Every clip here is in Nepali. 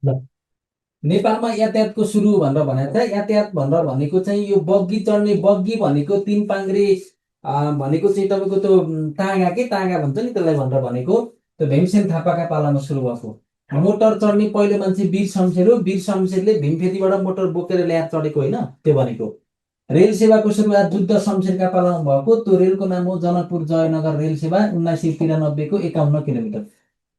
ल नेपालमा यातायातको सुरु भनेर भनेको छ। यातायात भनेर भनेको चाहिँ यो बग्गी चढ्ने, बग्गी भनेको तिन पाङ्ग्रे भनेको चाहिँ तपाईँको त्यो ताँगा के ताँगा भन्छ नि त्यसलाई भनेर भनेको, त्यो भीमसेन थापाका पालामा सुरु भएको। मोटर चढ्ने पहिलो मान्छे वीर शमशेर हो। वीर शमशेरले भीमफेदीबाट मोटर बोकेर ल्याएर चढेको होइन त्यो भनेको। रेल सेवाको सुरुवात जुद्ध शमशेरका पालामा भएको। त्यो रेलको नाम हो जनकपुर जयनगर रेल सेवा, 1993को 51 kilometre.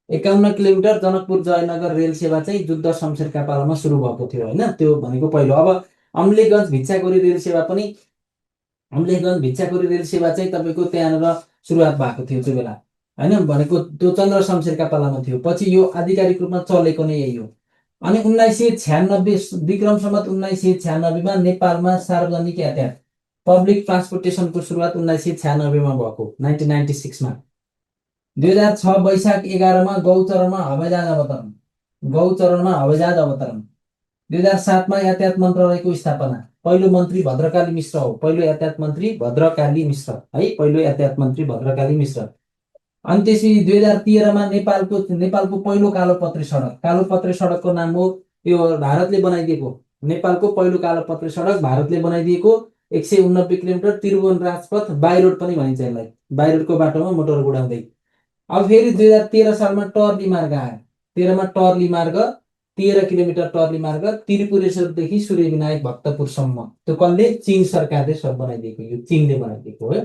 51 kilometre Janakpur Jaynagar rail सेवा चाहिँ जुद्ध शमशेरका पालामा सुरु भएको थियो होइन, त्यो भनेको पहिलो। अब अम्लेखगञ्ज भिक्षाकोरी रेल सेवा पनि, अम्लेखगञ्ज भिक्षाकोरी रेल सेवा चाहिँ तपाईँको त्यहाँनिर सुरुवात भएको थियो त्यो बेला होइन, भनेको त्यो चन्द्र शमशेरका पालामा थियो। पछि यो आधिकारिक रूपमा चलेको नै यही हो। अनि 1996 विक्रम सम्वत 1996मा नेपालमा सार्वजनिक यातायात, पब्लिक ट्रान्सपोर्टेसनको सुरुवात 1996मा भएको, 1996मा। 2006 वैशाख 11मा गौचरमा हवाईजहाज अवतरण, गौचरणमा हवाईजहाज अवतरण। 2007मा यातायात मन्त्रालयको स्थापना, पहिलो मन्त्री भद्रकाली मिश्र हो। पहिलो यातायात मन्त्री भद्रकाली मिश्र है, पहिलो यातायात मन्त्री भद्रकाली मिश्र। अनि त्यसपछि 2013मा नेपालको पहिलो कालोपत्रे सडक, कालोपत्रे सडकको नाम हो, यो भारतले बनाइदिएको, नेपालको पहिलो कालोपत्रे सडक भारतले बनाइदिएको। 189 kilometre, Tribhuvan Rajpath, by road पनि भनिन्छ यसलाई, बाई रोडको बाटोमा मोटर गुडाउँदै। अब फेरि 2013 सालमा टर्ली मार्ग आयो। 13मा टर्ली मार्ग, 13 किलोमिटर टर्ली मार्ग, त्रिपुरेश्वरदेखि सूर्यविनायक भक्तपुरसम्म। त्यो कसले? चीन सरकारले सब बनाइदिएको, यो चीनले बनाइदिएको हो,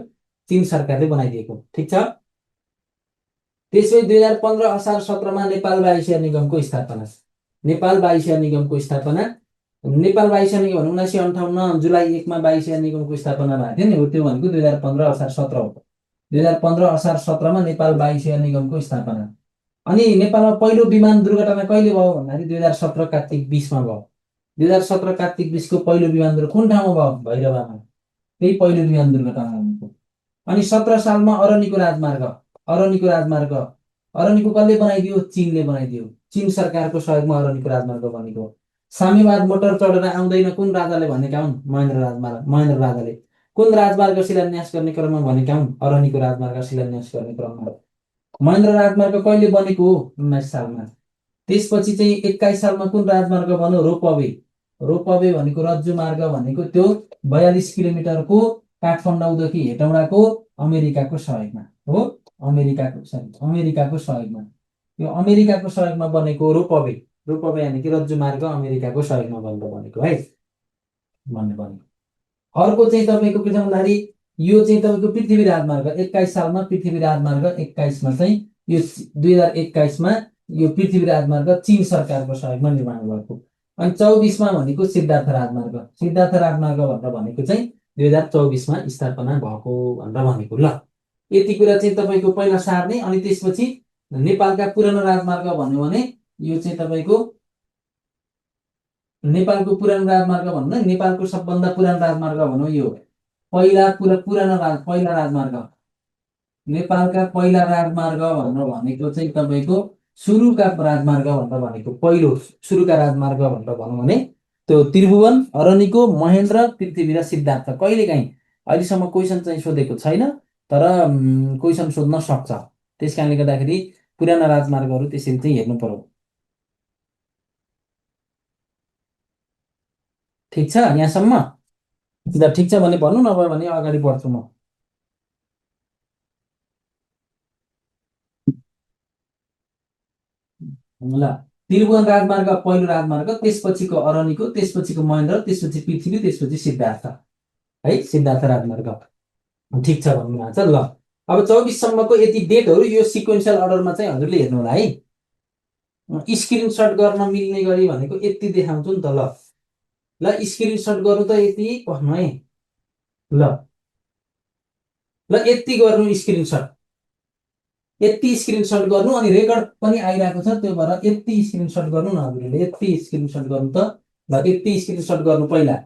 चीन सरकारले बनाइदिएको। ठिक छ। त्यसपछि 2015 असार 17मा नेपाल वायुसेवा निगमको स्थापना, नेपाल वायुसेवा निगमको स्थापना। नेपाल वायुसेवा निगम 1958 जुलाई 1मा वायुसेवा निगमको स्थापना भएको थियो नि, हो त्यो भनेको 2015 असार 17 हो। 2015 असार 17मा नेपाल वायुसेवा निगमको स्थापना। अनि नेपालमा पहिलो विमान दुर्घटना कहिले भयो भन्दाखेरि 2017 कार्तिक 20मा भयो। 2017 कार्तिक 20को पहिलो विमान दुर्घटना कुन ठाउँमा भयो? भैरवामा, त्यही पहिलो विमान दुर्घटना भनेको। अनि 17 सालमा अरनिको राजमार्ग, अरनिको राजमार्ग, अरनिको कसले बनाइदियो? चीनले बनाइदियो, चीन सरकारको सहयोगमा अरनिको राजमार्ग बनेको। साम्यवाद मोटर चढेर आउँदैन कुन राजाले भनेका हुन्? महेन्द्र राजमार्ग, महेन्द्र राजाले। कुन राजमार्ग शिलान्यास गर्ने क्रममा भनेका हुन्? अरनिको राजमार्ग शिलान्यास गर्ने क्रममा। महेन्द्र राजमार्ग कहिले बनेको हो? 19 सालमा। त्यसपछि चाहिँ 21 सालमा कुन राजमार्ग बन्यो? रोपवे, रोपवे भनेको रज्जु मार्ग भनेको त्यो 42 किलोमिटरको, काठमाडौँदेखि हेटौँडाको, अमेरिकाको सहयोगमा हो, अमेरिकाको सहयोगमा, यो अमेरिकाको सहयोगमा बनेको रोपवे। रोपवे यानि कि रज्जु मार्ग अमेरिकाको सहयोगमा बनेर बनेको है, भन्ने बनेको। अर्को चाहिँ तपाईँको के छ भन्दाखेरि यो चाहिँ तपाईँको पृथ्वी राजमार्ग, 21 सालमा पृथ्वी राजमार्ग, 21मा चाहिँ यो 2021मा यो पृथ्वी राजमार्ग चीन सरकारको सहयोगमा निर्माण भएको। अनि 24मा भनेको सिद्धार्थ राजमार्ग, सिद्धार्थ राजमार्ग भनेर भनेको चाहिँ 2024मा स्थापना भएको भनेर भनेको। ल यति कुरा चाहिँ तपाईँको पहिला सार्ने। अनि त्यसपछि नेपालका पुरानो राजमार्ग भन्यो भने यो चाहिँ तपाईँको नेपालको पुरानो राजमार्ग भन्नु, नेपालको सबभन्दा पुरानो राजमार्ग भनौँ यो पहिला राजमार्ग, नेपालका पहिला राजमार्ग भनेर भनेको चाहिँ तपाईँको सुरुका राजमार्ग भनेर भनेको, पहिलो सुरुका राजमार्ग भनेर भनौँ भने त्यो त्रिभुवन, अरनिको, महेन्द्र, पृथ्वी र सिद्धार्थ। कहिलेकाहीँ अहिलेसम्म क्वेसन चाहिँ सोधेको छैन, तर क्वेसन सोध्न सक्छ। त्यस कारणले गर्दाखेरि पुराना राजमार्गहरू त्यसरी चाहिँ हेर्नु पर्यो। ठिक छ यहाँसम्म? ल ठिक छ भने भन्नु, नभए भने अगाडि बढ्छु म। ल त्रिभुवन राजमार्ग पहिलो राजमार्ग, त्यसपछिको अरनिको, त्यसपछिको महेन्द्र, त्यसपछि पृथ्वी, त्यसपछि सिद्धार्थ है, सिद्धार्थ राजमार्ग। ठिक छ भन्नु भएको छ। ल अब 24सम्मको यति डेटहरू, यो सिक्वेन्सियल अर्डरमा चाहिँ हजुरले हेर्नु होला है। स्क्रिनसट गर्न मिल्ने गरी भनेको यति देखाउँछु नि त। ल ल स्क्रिनसट गर्नु त यति भन्नु है। ल ल यति गर्नु स्क्रिनसट, यति स्क्रिनसट गर्नु। अनि रेकर्ड पनि आइरहेको छ, त्यो भएर यति स्क्रिनसट गर्नु न हजुरले, यति स्क्रिनसट गर्नु त। ल यति स्क्रिनसट गर्नु पहिला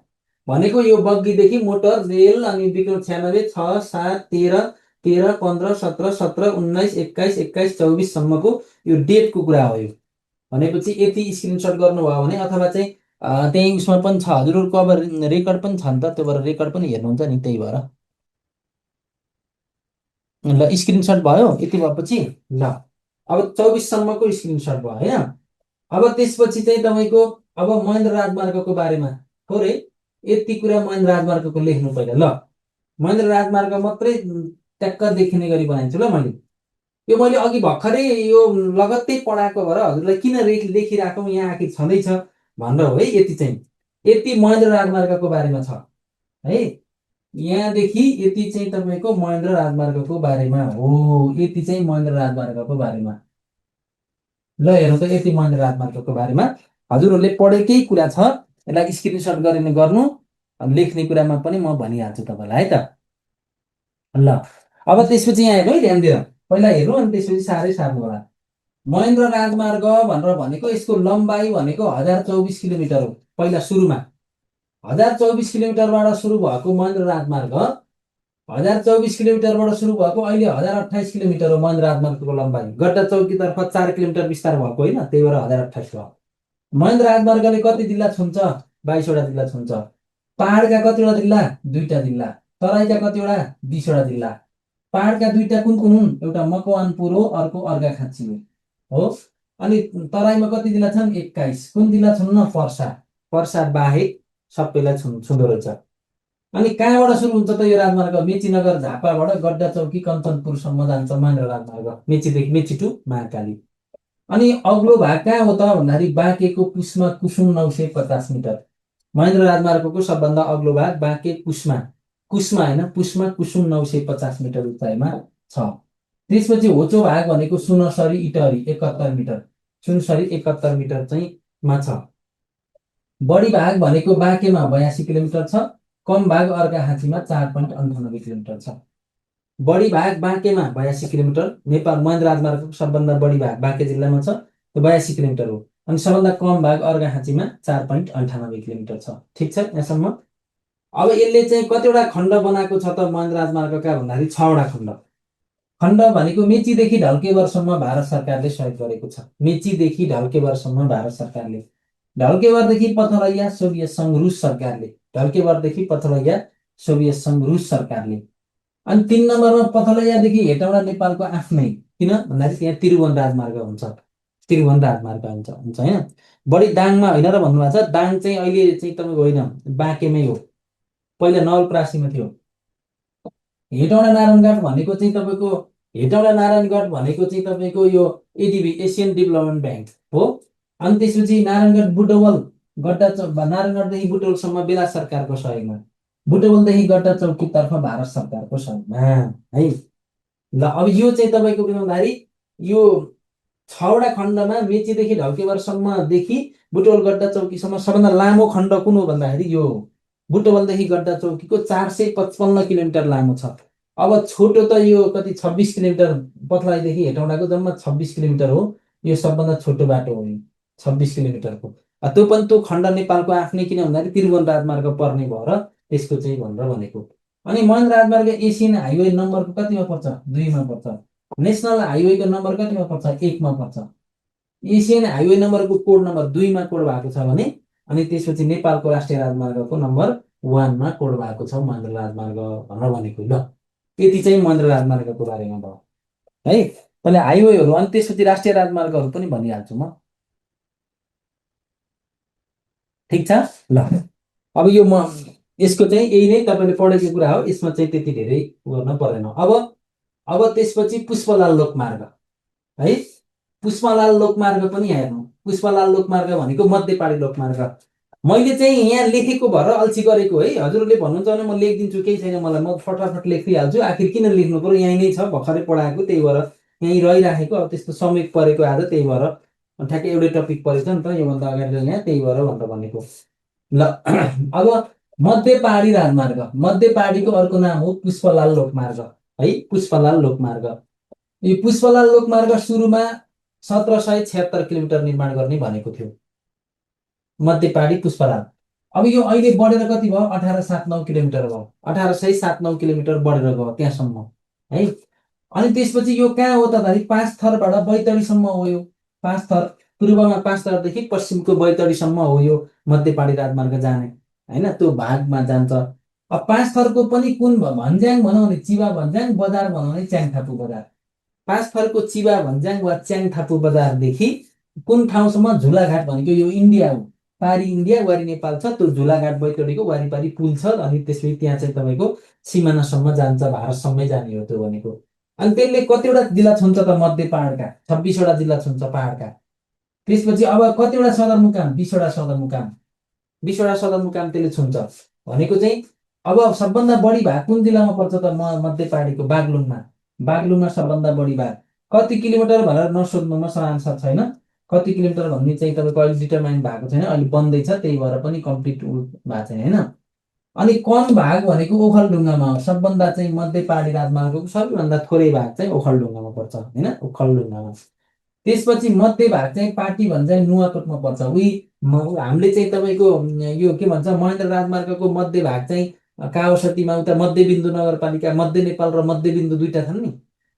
भनेको यो बग्गीदेखि मोटर रेल अनि विक्रम 96 6 7 13 13 15 17 17 19 21 21 24सम्मको यो डेटको कुरा हो यो। भनेपछि यति स्क्रिनसट गर्नुभयो भने, अथवा चाहिँ त्यही उसमा पनि छ हजुरहरूको, अब रेकर्ड पनि छ नि त, त्यो भएर रेकर्ड पनि हेर्नुहुन्छ नि, त्यही भएर। ल स्क्रिनसट भयो यति भएपछि। ल अब 24सम्मको स्क्रिनसट भयो होइन। अब त्यसपछि चाहिँ तपाईँको अब महेन्द्र राजमार्गको बारेमा थोरै यति कुरा महेन्द्र राजमार्गको लेख्नु पहिला ल। महेन्द्र राजमार्ग मात्रै ट्याक्क देखिने गरी बनाइदिन्छु ल मैले। यो मैले अघि भर्खरै यो लगत्तै पढाएको भएर हजुरलाई किन लेखिराखौँ यहाँ आखिर छँदैछ भनेर हो है। यति चाहिँ यति महेन्द्र राजमार्गको बारेमा छ है। यहाँदेखि यति चाहिँ तपाईँको महेन्द्र राजमार्गको बारेमा हो। यति चाहिँ महेन्द्र राजमार्गको बारेमा ल हेर्नु त। यति महेन्द्र राजमार्गको बारेमा हजुरहरूले पढेकै कुरा छ। यसलाई स्क्रिनसट गरेर गर्नु। लेख्ने कुरामा पनि म भनिहाल्छु तपाईँलाई है त। ल अब त्यसपछि यहाँ हेर्नु है ध्यान दिएर पहिला हेर्नु अनि त्यसपछि साह्रै सार्नु होला। महेन्द्र राजमार्ग भनेर भनेको यसको लम्बाइ भनेको 1024 किलोमिटर हो। पहिला सुरुमा 1024 किलोमिटरबाट सुरु भएको महेन्द्र राजमार्ग 1024 किलोमिटरबाट सुरु भएको अहिले 1028 किलोमिटर हो महेन्द्र राजमार्गको लम्बाइ। गड्डा चौकीतर्फ 4 किलोमिटर विस्तार भएको होइन, त्यही भएर 1028 भयो। महेन्द्र राजमार्गले कति जिल्ला छुन्छ? 22वटा जिल्ला छुन्छ। पहाडका कतिवटा जिल्ला? 2टा जिल्ला। तराईका कतिवटा? 20वटा जिल्ला। पहाडका 2टा कुन कुन हुन्? एउटा मकवानपुर हो, अर्को अर्घाखाँची हो। अनि तराईमा कति जिल्ला छन्? 21। कुन जिल्ला छन्? पर्सा। पर्सा बाहेक सबैलाई छुँदो रहेछ। अनि कहाँबाट सुरु हुन्छ त यो राजमार्ग? मेचीनगर झापाबाट गड्डा चौकी कञ्चनपुरसम्म जान्छ महेन्द्र राजमार्ग, मेचीदेखि मेची टु महाकाली। अनि अग्लो भाग कहाँ हो त भन्दाखेरि बाँकेको पुसमा कुसुम 950 मिटर। महेन्द्र राजमार्गको सबभन्दा अग्लो भाग बाँके कुसमा, कुसमा होइन पुसमा कुसुम 950 मिटर उचाइमा छ। त्यसपछि होचो भाग भनेको सुनसरी इटहरी 71 मिटर, सुनसरी 71 मिटर चाहिँ मा छ। बढी भाग भनेको बाँकेमा 82 किलोमिटर छ। कम भाग अर्घाखाँचीमा 4.98 किलोमिटर छ। बढी भाग बाँकेमा 82 किलोमिटर। नेपाल महेन्द्र राजमार्गको सबभन्दा बढी भाग बाँके जिल्लामा छ, त्यो 82 किलोमिटर हो। अनि सबभन्दा कम भाग अर्घाखाँचीमा 4.98 किलोमिटर छ। ठिक छ यहाँसम्म। अब यसले चाहिँ कतिवटा खण्ड बनाएको छ त महेन्द्र राजमार्गका भन्दाखेरि 6वटा खण्ड। खण्ड भनेको मेचीदेखि ढल्केवरसम्म भारत सरकारले सहयोग गरेको छ। मेचीदेखि ढल्केवरसम्म भारत सरकारले, ढल्केवरदेखि पथलैया सोभियत सङ्घ रुस सरकारले, ढल्केवरदेखि पथलैया सोभियत सङ्घ रुस सरकारले। अनि 3 नम्बरमा पथलैयादेखि हेटौँडा नेपालको आफ्नै, किन भन्दाखेरि त्यहाँ त्रिभुवन राजमार्ग हुन्छ, त्रिभुवन राजमार्ग हुन्छ होइन। बढी दाङमा होइन र भन्नुभएको छ। दाङ चाहिँ अहिले चाहिँ तपाईँको होइन, बाँकेमै हो, पहिला नवलपरासीमा थियो। हेटौँडा नारायणगढ भनेको चाहिँ तपाईँको, हेटौँडा नारायणगढ भनेको चाहिँ तपाईँको यो एडिबी एसियन डेभलपमेन्ट ब्याङ्क हो। अनि त्यसपछि नारायणगढ बुटवल गड्डा नारायणगढदेखि बुटवलसम्म बेला सरकारको सहयोगमा, बुटवलदेखि गड्डा चौकीतर्फ भारत सरकारको सहयोगमा है। ल अब यो चाहिँ तपाईँको के भन्दाखेरि यो 6वटा खण्डमा मेचीदेखि ढल्केवरसम्मदेखि बुटवल गड्डा चौकीसम्म सबभन्दा लामो खण्ड कुन हो भन्दाखेरि यो बुटवलदेखि गड्डा चौकीको 455 किलोमिटर लामो छ। अब छोटो त यो कति 26 किलोमिटर, पथलैयादेखि हेटौँडाको जम्मा 26 किलोमिटर हो। यो सबभन्दा छोटो बाटो हो यो 26 किलोमिटरको। त्यो पनि त्यो खण्ड नेपालको आफ्नै, किन भन्दाखेरि त्रिभुवन राजमार्ग पर्ने भएर त्यसको चाहिँ भनेर भनेको। अनि महेन्द्र राजमार्ग एसियन हाइवे नम्बरको कतिमा पर्छ? 2मा पर्छ। नेसनल हाइवेको नम्बर कतिमा पर्छ? 1मा पर्छ। एसियन हाइवे नम्बरको कोड नम्बर 2मा कोड भएको छ भने, अनि त्यसपछि नेपालको राष्ट्रिय राजमार्गको नम्बर 1मा कोड भएको छ महेन्द्र राजमार्ग भनेर भनेको। ल यति चाहिँ महेन्द्र राजमार्गको बारेमा भयो है। पहिला हाइवेहरू अनि त्यसपछि राष्ट्रिय राजमार्गहरू पनि भनिहाल्छु म। ठिक छ ल। अब यो म यसको चाहिँ यही नै तपाईँले पढेको कुरा हो, यसमा चाहिँ त्यति धेरै गर्न पर्दैन। अब त्यसपछि पुष्पलाल लोकमार्ग है। पुष्पलाल लोकमार्ग पनि हेर्नु। पुष्पलाल लोकमार्ग भनेको मध्यपाडी लोकमार्ग। मैले चाहिँ यहाँ लेखेको भएर अल्छी गरेको है। हजुरहरूले भन्नुहुन्छ भने म लेखिदिन्छु, केही छैन, मलाई म फटाफट लेखिदिइहाल्छु। आखिर किन लेख्नु पर्यो, यहीँ नै छ, भर्खरै पढाएको, त्यही भएर यहीँ रहिराखेको। अब त्यस्तो समय परेको आज, त्यही भएर ठ्याक्कै एउटै टपिक परेछ नि त योभन्दा अगाडि यहाँ, त्यही भएर भनेर भनेको। ल अब मध्य पहाडी राजमार्ग, मध्य पहाडीको अर्को नाम हो पुष्पलाल लोकमार्ग है। पुष्पलाल लोकमार्ग, यो पुष्पलाल लोकमार्ग सुरुमा 1776 किलोमिटर निर्माण गर्ने भनेको थियो मध्य पहाडी पुष्पलाल। अब यो अहिले बढेर कति भयो? 1879 किलोमिटर भयो। 1879 किलोमिटर बढेर गयो त्यहाँसम्म है। अनि त्यसपछि यो कहाँ हो त भन्दाखेरि 5 थरबाट बैतडीसम्म हो। यो 5 थर, पूर्वमा 5 थरदेखि पश्चिमको बैतडीसम्म हो यो मध्य पहाडी राजमार्ग जाने होइन, त्यो भागमा जान्छ। अब 5 थरको पनि कुन भन्ज्याङ भनौँ भने चिबा भन्ज्याङ, बजार भनौँ भने च्याङथापु बजार। 5 थरको चिबा भन्ज्याङ वा च्याङथापु बजारदेखि कुन ठाउँसम्म झुलाघाट भनेको यो इन्डिया हो, पारी इन्डिया वारी नेपाल छ, त्यो झुलाघाट बैतडीको वारिपारि पुल छ, अनि त्यसपछि त्यहाँ चाहिँ तपाईँको सिमानासम्म जान्छ, भारतसम्मै जाने हो त्यो भनेको। अनि त्यसले कतिवटा जिल्ला छुन्छ त मध्य पहाडका, 26वटा जिल्ला छुन्छ पहाडका। त्यसपछि अब कतिवटा सदरमुकाम, 20वटा सदरमुकाम, 20वटा सदरमुकाम त्यसले छुन्छ भनेको चाहिँ। अब सबभन्दा बढी भाग कुन जिल्लामा पर्छ त मध्य पहाडीको बागलुङमा, बागलुङमा सबभन्दा बढी भाग। कति किलोमिटर भनेर नसोध्नु, मसँग आन्सर छैन। कति किलोमिटर भन्ने चाहिँ तपाईँको अहिले डिटरमाइन भएको छैन, अहिले बन्दैछ, त्यही भएर पनि कम्प्लिट भएको छैन होइन। अनि कम भाग भनेको ओखलढुङ्गामा हो, सबभन्दा चाहिँ मध्य पहाडी राजमार्गको सबैभन्दा थोरै भाग चाहिँ ओखलढुङ्गामा पर्छ होइन, ओखलढुङ्गामा। त्यसपछि मध्य भाग चाहिँ पाटी भन्छ नुवाकोटमा पर्छ। हामीले चाहिँ तपाईँको यो के भन्छ महेन्द्र राजमार्गको मध्य भाग चाहिँ कावसतीमा उता मध्यबिन्दु नगरपालिका, मध्य नेपाल र मध्यबिन्दु दुईटा छन् नि।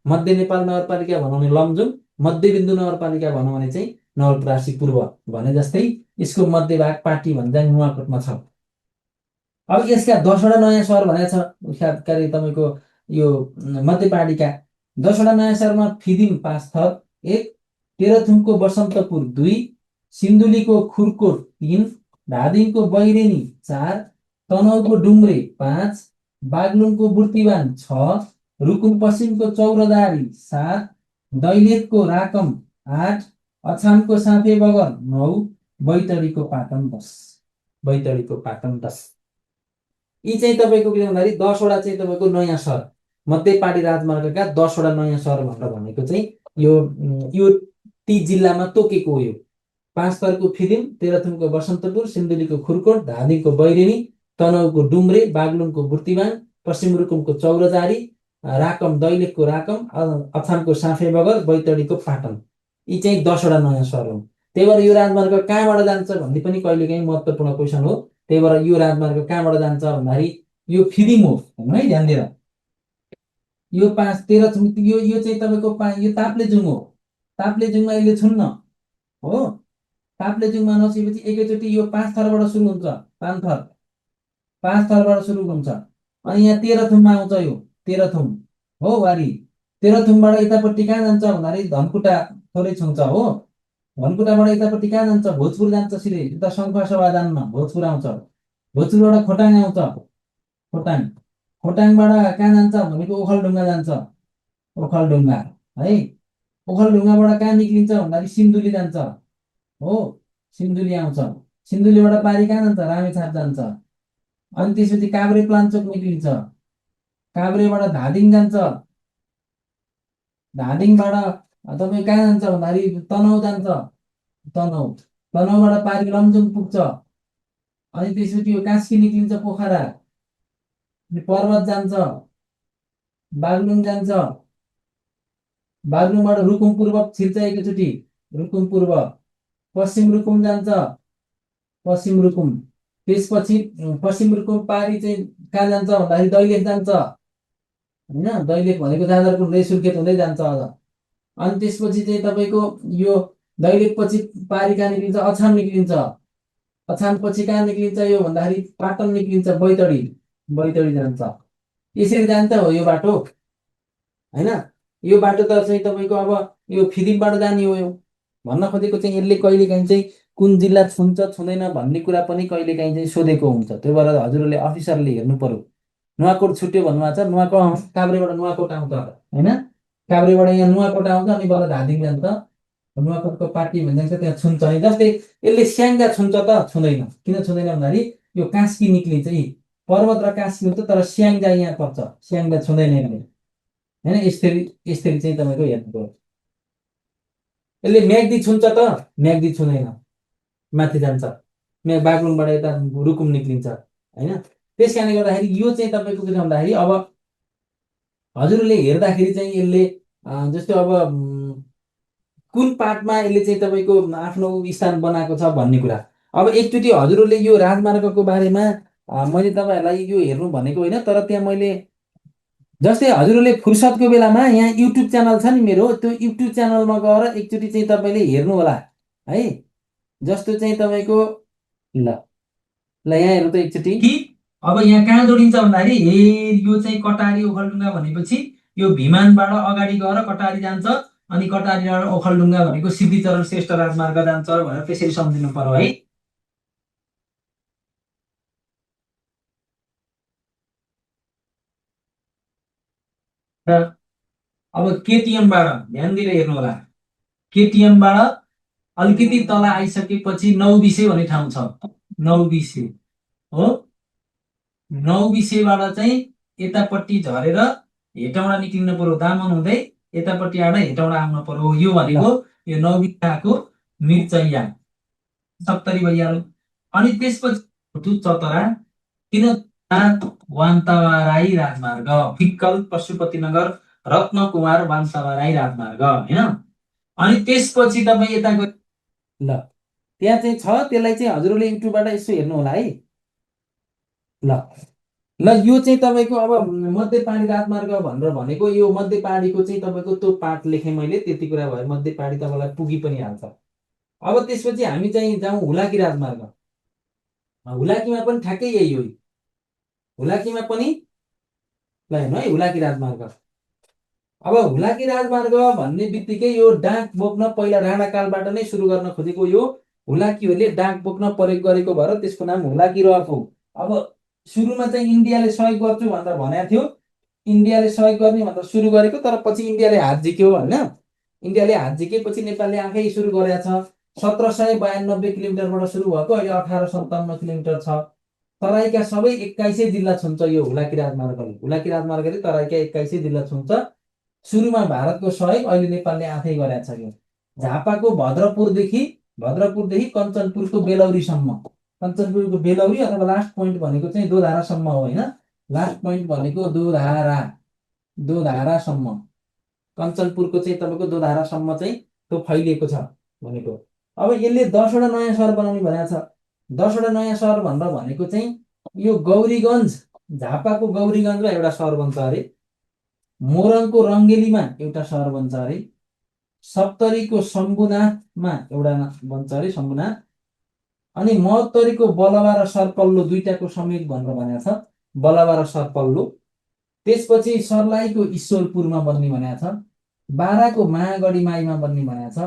मध्य नेपाल नगरपालिका भनौँ भने लमजुङ, मध्यबिन्दु नगरपालिका भनौँ भने चाहिँ नवलपरासी पूर्व भने जस्तै यसको मध्य भाग पाटी भन्छ नुवाकोटमा छ। अब यसका 10वटा नयाँ सहर भनेको छ के अरे तपाईँको यो मध्य पहाडीका 10वटा नयाँ सहरमा फिदिम 5 थर 1, तेह्रथुमको बसन्तपुर 2, सिन्धुलीको खुरकोट 3, धादिङको बैरेनी 4, तनहुँको डुम्रे 5, बागलुङको बुर्तिवान 6, रुकुम पश्चिमको चौरदारी 7, दैलेखको राकम 8, अछामको साँपेबगर 9, बैतडीको पाटन 10, बैतडीको पाटन 10। यी चाहिँ तपाईँको के भन्दाखेरि 10वटा चाहिँ तपाईँको नयाँ सहर, मध्य पहाडी राजमार्गका 10वटा नयाँ सहर भनेर भनेको चाहिँ यो ती जिल्लामा तोकेको हो। यो 5 थरको फिदिम, तेह्रथुमको बसन्तपुर, सिन्धुलीको खुरकोट, धादिङको बैरेनी, तनहुँको डुम्रे, बागलुङको बुर्तिवान, पश्चिम रुकुमको चौरजारी, राकम दैलेखको राकम, अछामको साँफेबगर, बैतडीको पाटन, यी चाहिँ 10वटा नयाँ सहर हुन्। त्यही भएर यो राजमार्ग कहाँबाट जान्छ भन्ने पनि कहिलेकाहीँ महत्त्वपूर्ण क्वेसन हो। त्यही भएर यो राजमार्ग कहाँबाट जान्छ भन्दाखेरि यो फिदिम हो है, ध्यान दिएर। यो 5 तेह्रथुम यो चाहिँ तपाईँको यो ताप्लेजुङ हो, ताप्लेजुङमा यसले छुन्न हो। ताप्लेजुङमा नछुएपछि एकैचोटि यो 5 थरबाट सुरु हुन्छ, 5 थर, 5 थरबाट सुरु हुन्छ। अनि यहाँ तेह्रथुममा आउँछ, यो तेह्रथुम हो वारी। तेह्रथुमबाट यतापट्टि कहाँ जान्छ भन्दाखेरि धनकुटा थोरै छुन्छ हो। धनकुटाबाट यतापट्टि कहाँ जान्छ, भोजपुर जान्छ सिधै, उता शङ्खसभा जान्न भोजपुर आउँछ। भोजपुरबाट खोटाङ आउँछ, खोटाङ, खोटाङबाट कहाँ जान्छ भनेको ओखलढुङ्गा जान्छ, ओखलढुङ्गा है। ओखलढुङ्गाबाट कहाँ निक्लिन्छ भन्दाखेरि सिन्धुली जान्छ हो, सिन्धुली आउँछ। सिन्धुलीबाट पारी कहाँ जान्छ, रामेछाप जान्छ। अनि त्यसपछि काभ्रे प्लान्चोक निक्लिन्छ, काभ्रेबाट धादिङ जान्छ, धादिङबाट तपाईँ कहाँ जान्छ भन्दाखेरि तनहुँ जान्छ, तनहुँ, तनहुँबाट पारी लमजुङ पुग्छ। अनि त्यसपछि यो कास्की निक्लिन्छ पोखरा, पर्वत जान्छ, बागलुङ जान्छ, बागलुङबाट रुकुम पूर्व छिर्छ एकैचोटि, रुकुम पूर्व, पश्चिम रुकुम जान्छ, पश्चिम रुकुम। त्यसपछि पश्चिम रुकुम पारी चाहिँ कहाँ जान्छ भन्दाखेरि दैलेख जान्छ होइन, दैलेख भनेको जाजरकोट हुँदै सुर्खेत हुँदै जान्छ अझ। अनि त्यसपछि चाहिँ तपाईँको यो दैलेख पछि पारी कहाँ निक्लिन्छ, अछाम निक्लिन्छ। अछाम पछि कहाँ निक्लिन्छ यो भन्दाखेरि पाटन निक्लिन्छ, बैतडी, बैतडी जान्छ। यसरी जान्छ हो यो बाटो होइन। यो बाटो त चाहिँ तपाईँको अब यो फिदिमबाट जाने हो। यो भन्न खोजेको चाहिँ यसले कहिलेकाहीँ चाहिँ कुन जिल्ला छुन्छ छुँदैन भन्ने कुरा पनि कहिलेकाहीँ चाहिँ सोधेको हुन्छ। त्यो भएर हजुरहरूले अफिसरले हेर्नु पर्यो। नुवाकोट छुट्यो भन्नुभएको छ, नुवाकोट काभ्रेबाट नुवाकोट आउँछ होइन, काभ्रेबाट यहाँ नुवाकोट आउँछ अनि बल्ल धादिङ जान्छ। नुवाकोटको पार्टी भन्छ त्यहाँ छुन्छ नि, जस्तै यसले स्याङ्जा छुन्छ त छुँदैन। किन छुँदैन भन्दाखेरि यो कास्की निक्लिन्छ, यी पर्वत र कास्की हुन्छ, तर स्याङ्जा यहाँ पर्छ, स्याङ्जा छुँदैन यसले होइन। यसरी यसरी चाहिँ तपाईँको हेर्नु पर्यो। यसले म्याग्दी छुन्छ त म्याग्दी छुँदैन, माथि जान्छ, बागलुङबाट यता रुकुम निक्लिन्छ होइन। त्यस कारणले गर्दाखेरि यो चाहिँ तपाईँको के भन्दाखेरि अब हजुरले हेर्दाखेरि चाहिँ यसले जस्तो अब कुन पार्टमा यसले चाहिँ तपाईँको आफ्नो स्थान बनाएको छ भन्ने कुरा। अब एकचोटि हजुरहरूले यो राजमार्गको बारेमा मैले तपाईँहरूलाई यो हेर्नु भनेको होइन, तर त्यहाँ मैले जस्तै हजुरहरूले फुर्सदको बेलामा यहाँ युट्युब च्यानल छ नि मेरो, त्यो युट्युब च्यानलमा गएर एकचोटि चाहिँ तपाईँले हेर्नु होला है। जस्तो चाहिँ तपाईँको ल ल यहाँ हेर्नु त एकचोटि कि अब यहाँ कहाँ जोडिन्छ भन्दाखेरि यो चाहिँ कटारी ओखलढुङ्गा भनेपछि यो भिमानबाट अगाडि गएर कटारी जान्छ, अनि कटारी डाँडा ओखलढुङ्गा भनेको सिद्धिचरण श्रेष्ठ राजमार्ग जान्छ भनेर त्यसरी सम्झिनु पर्यो है। र अब केटिएमबाट ध्यान दिएर हेर्नु होला। केटिएमबाट अलिकति तल आइसकेपछि नौबिसे भन्ने ठाउँ छ, नौबिसे हो। नौबिसेबाट चाहिँ यतापट्टि झरेर हेटौँडा निक्लिनु पर्यो, दामन हुँदै यतापट्टि आएर हेटौँडा आउनु पर्यो। यो भनेको यो नौबिसाको मिर्चैया 70 भइहाल्यो। अनि त्यसपछि चतरा किन वान्तवा राई राजमार्ग, फिक्कल पशुपतिनगर रत्नकुमार वान्तवा राई राजमार्ग होइन। अनि त्यसपछि तपाईँ यता गए ल त्यहाँ चाहिँ छ, त्यसलाई चाहिँ हजुरले युट्युबबाट यसो हेर्नु होला है। ल ल यो चाहिँ तपाईँको अब मध्य पहाडी राजमार्ग भनेर भनेको यो मध्य पहाडीको चाहिँ तपाईँको त्यो पाठ लेखेँ मैले, त्यति कुरा भयो। मध्य पहाडी तपाईँलाई पुगी पनि हाल्छ। अब त्यसपछि हामी चाहिँ जाउँ हुलाकी राजमार्ग। हुलाकीमा पनि ठ्याक्कै यही हो। हुलाकीमा पनि ल हेर्नु है, हुलाकी राजमार्ग। अब हुलाकी राजमार्ग भन्ने बित्तिकै यो डाक बोक्न पहिला राणाकालबाट नै सुरु गर्न खोजेको यो हुलाकीहरूले डाक बोक्न प्रयोग गरेको भएर त्यसको नाम हुलाकी रहेको। अब सुरुमा चाहिँ इन्डियाले सहयोग गर्छु भनेर भनेको थियो, इन्डियाले सहयोग गर्ने भनेर सुरु गरेको, तर पछि इन्डियाले हात जिक्यो होइन। इन्डियाले हात जिकेपछि नेपालले आफै सुरु गरेको छ। 1792 किलोमिटरबाट सुरु भएको, अहिले 1857 किलोमिटर छ। तराईका सबै 21 जिल्ला छुन्छ यो हुलाकी राजमार्गले। हुलाकी राजमार्गले तराईका 21 जिल्ला छुन्छ। सुरुमा भारतको सहयोग, अहिले नेपालले आफै गरेको छ यो। झापाको भद्रपुरदेखि कञ्चनपुरको बेलौरीसम्म, कञ्चनपुरको बेलौरी अथवा लास्ट पोइन्ट भनेको चाहिँ दोधारासम्म हो होइन। लास्ट पोइन्ट भनेको दोधारासम्म, कञ्चनपुरको चाहिँ तपाईँको दोधारासम्म चाहिँ त्यो फैलिएको छ भनेको। अब यसले 10वटा नयाँ सहर बनाउने भनेको छ। 10वटा नयाँ सहर भनेर भनेको चाहिँ यो गौरीगञ्ज, झापाको गौरीगञ्जमा एउटा सहर बन्छ अरे, मोरङको रङ्गेलीमा एउटा सहर बन्छ अरे, सप्तरीको शम्भुनाथमा एउटा बन्छ अरे शम्भुनाथ, अनि महोत्तरीको बलवा र सरपल्लो दुईटाको समेत भनेर भनेको छ, बलवा र सरपल्लो। त्यसपछि सर्लाहीको ईश्वरपुरमा बन्ने भनेको छ, बाराको महागढी माईमा बन्ने भनेको छ,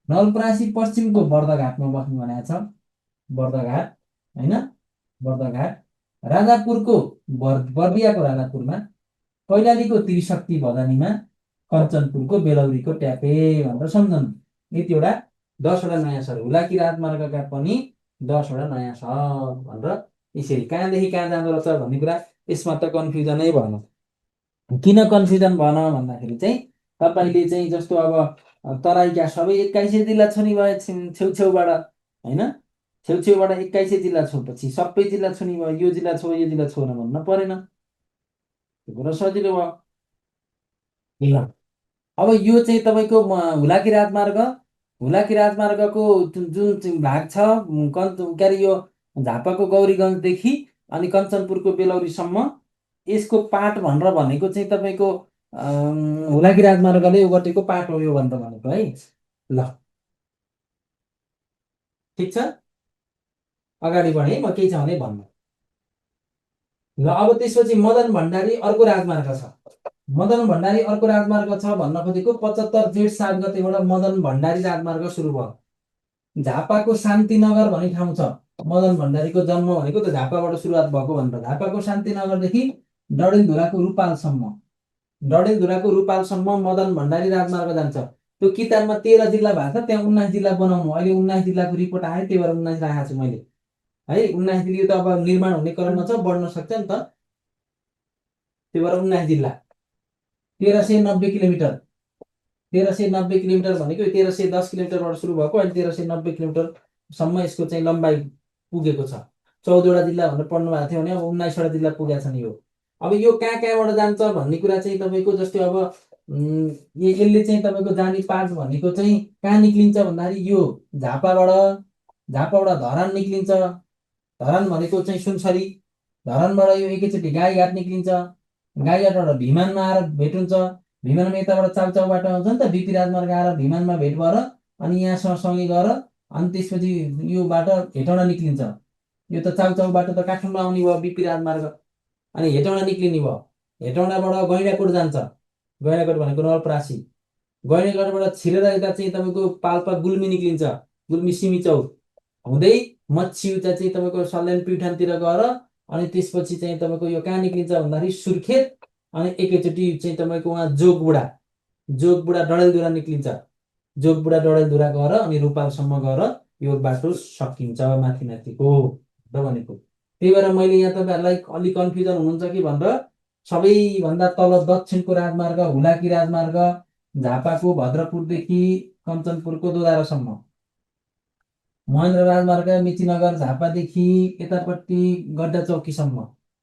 नलपरासी पश्चिमको बर्दघाटमा बस्ने भनेको छ, बर्दघाट होइन, बर्दघाट, राजापुरको बर्दियाको राजापुरमा, कैलालीको त्रिशक्ति भदानीमा, कञ्चनपुरको बेलौरीको ट्यापे भनेर सम्झनु। यतिवटा 10वटा नयाँ सहर, हुलाकी राजमार्गका पनि 10वटा नयाँ सहर भनेर यसरी। कहाँदेखि कहाँ जाँदो रहेछ भन्ने कुरा यसमा त कन्फ्युजनै भएन। किन कन्फ्युजन भएन भन्दाखेरि चाहिँ तपाईँले चाहिँ जस्तो अब तराईका सबै 21 जिल्ला छुने भए छेउछेउबाट होइन, छेउछेउबाट 21 जिल्ला छोपछि सबै जिल्ला छुने भयो, यो जिल्ला छो यो जिल्ला छोन भन्न परेन, त्यो कुरा सजिलो भयो। ल अब यो चाहिँ तपाईँको हुलाकी राजमार्ग, हुलाकी राजमार्गको जुन चाहिँ भाग छ के अरे यो झापाको गौरीगञ्जदेखि अनि कञ्चनपुरको बेलौरीसम्म, यसको पाठ भनेर भनेको चाहिँ तपाईँको हुलाकी राजमार्गले ओगटेको पाठ हो यो भनेर भनेको है। ल ठिक छ, अगाडि बढेँ म, केही छ भने भन्नु। ल अब त्यसपछि मदन भण्डारी अर्को राजमार्ग छ। मदन भण्डारी अर्को राजमार्ग छ भन्न खोजेको 75 जेठ 7 गतेबाट मदन भण्डारी राजमार्ग सुरु भयो। झापाको शान्तिनगर भन्ने ठाउँ छ, मदन भण्डारीको जन्म भनेको त झापाबाट सुरुवात भएको भनेर। झापाको शान्तिनगरदेखि डडेलधुराको रूपालसम्म मदन भण्डारी राजमार्ग जान्छ। त्यो किताबमा 13 जिल्ला भएको छ, त्यहाँ 19 जिल्ला बनाउनु, अहिले 19 जिल्लाको रिपोर्ट आयो, त्यही भएर 19 राखेको छु मैले है। 19 जिल्ला त अब निर्माण हुने क्रममा छ, बढ्न सक्छ नि त, त्यही भएर 19 जिल्ला। 1390 किलोमिटर, 1390 किलोमिटर भनेको 1310 किलोमिटरबाट सुरु भएको, अहिले 1390 किलोमिटरसम्म यसको चाहिँ लम्बाइ पुगेको छ। 14वटा जिल्ला भनेर पढ्नु भएको थियो भने अब 19वटा जिल्ला पुगेको छ नि यो। अब यो कहाँ कहाँबाट जान्छ भन्ने कुरा चाहिँ तपाईँको जस्तै अब यसले चाहिँ तपाईँको जाने पाठ भनेको चाहिँ कहाँ निक्लिन्छ भन्दाखेरि यो झापाबाट धरान निक्लिन्छ। धरान भनेको चाहिँ सुनसरी, धरानबाट यो एकैचोटि गाईघाट निक्लिन्छ, गाईघाटबाट भिमानमा आएर भेट हुन्छ, भिमानमा यताबाट चाउचाउबाट आउँछ नि त बिपी राजमार्ग आएर भिमानमा भेट भएर अनि यहाँ सँगसँगै गएर अनि त्यसपछि यो बाटो हेटौँडा निक्लिन्छ। यो त चाउचाउबाट त काठमाडौँ आउने भयो बिपी राजमार्ग, अनि हेटौँडा निक्लिने भयो। हेटौँडाबाट गैँडाकोट जान्छ, गैँडाकोट भनेको नवलपरासी, गैँडागढबाट छिरेर यता चाहिँ तपाईँको पाल्पा गुल्मी निक्लिन्छ, गुल्मी सिमिचौर हुँदै मच्छिउचा चाहिँ तपाईँको सल्यान प्युठानतिर गएर अनि त्यसपछि चाहिँ तपाईँको यो कहाँ निक्लिन्छ भन्दाखेरि सुर्खेत अनि एकैचोटि चाहिँ तपाईँको उहाँ जोगबुढा, जोगबुढा डडेलधुरा निक्लिन्छ, जोगबुढा डडेलधुरा गएर अनि रूपालसम्म गएर यो बाटो सकिन्छ माथि माथिको र भनेको। त्यही भएर मैले यहाँ तपाईँहरूलाई अलिक कन्फ्युजन हुनुहुन्छ कि भनेर सबैभन्दा तल दक्षिणको राजमार्ग हुलाकी राजमार्ग झापाको भद्रपुरदेखि कञ्चनपुरको दोधारोसम्म, महेन्द्र राजमार्ग मिचिनगर झापादेखि यतापट्टि गड्डा चौकीसम्म